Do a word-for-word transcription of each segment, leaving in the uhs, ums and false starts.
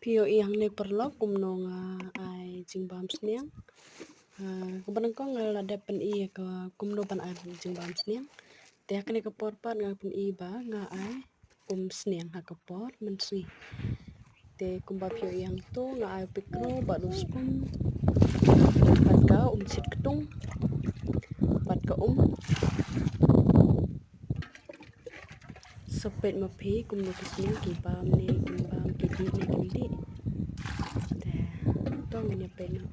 Phi ïohi hangne paralok kumno nga ai jingbam sniang. Ah, kaba nyngkong nga la dep pyni ïa ka kumno ban ai jingbam sniang. Te ha kane ka por pat nga pyni ba nga ai um sniang ha ka por mynsngi. Te kumba phi ïohi hangto nga ai u pikro bad u skum bad ka um shit ktung bad ka um. Sa peit ma phi kumno ki sniang ki bam ne kim bam, ki dih ne kim dih. Te to ngin ïa peit noh.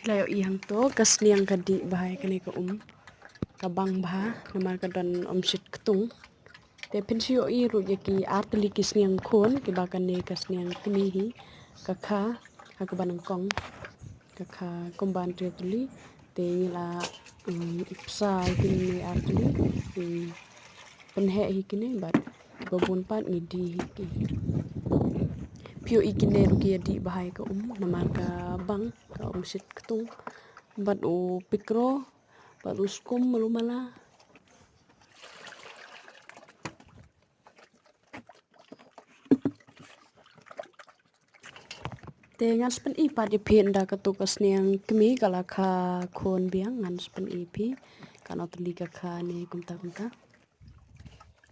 Phi la ïohi hangto ka sniang ka dih bha ïa kane ka um. Ka bang bha namar ka don um shit ktung. Te phin shu ïohi ruh ïa ki ar tylli ki sniang khun kiba kane ka sniang kmie hi ka kha ha kaba nyngkong. Ka kha kumba hynriew tylli te ngi la, um, psa ïa kine ar tylli, um, pynheh hi kine bad ba bun pat ngi dih hi ki. Phi ïohi kine ruh ki ïa dih bha ïa ka um namar ka bang ka um shit ktung bad u pikro bad u skum malu mala. Te ngan sa pyni pat ïa phi ynda katu ka sniang kmie ka la kha khun biang, ngan sa pyni ïa phi. Katno tylli ka kha ne kumta kumta.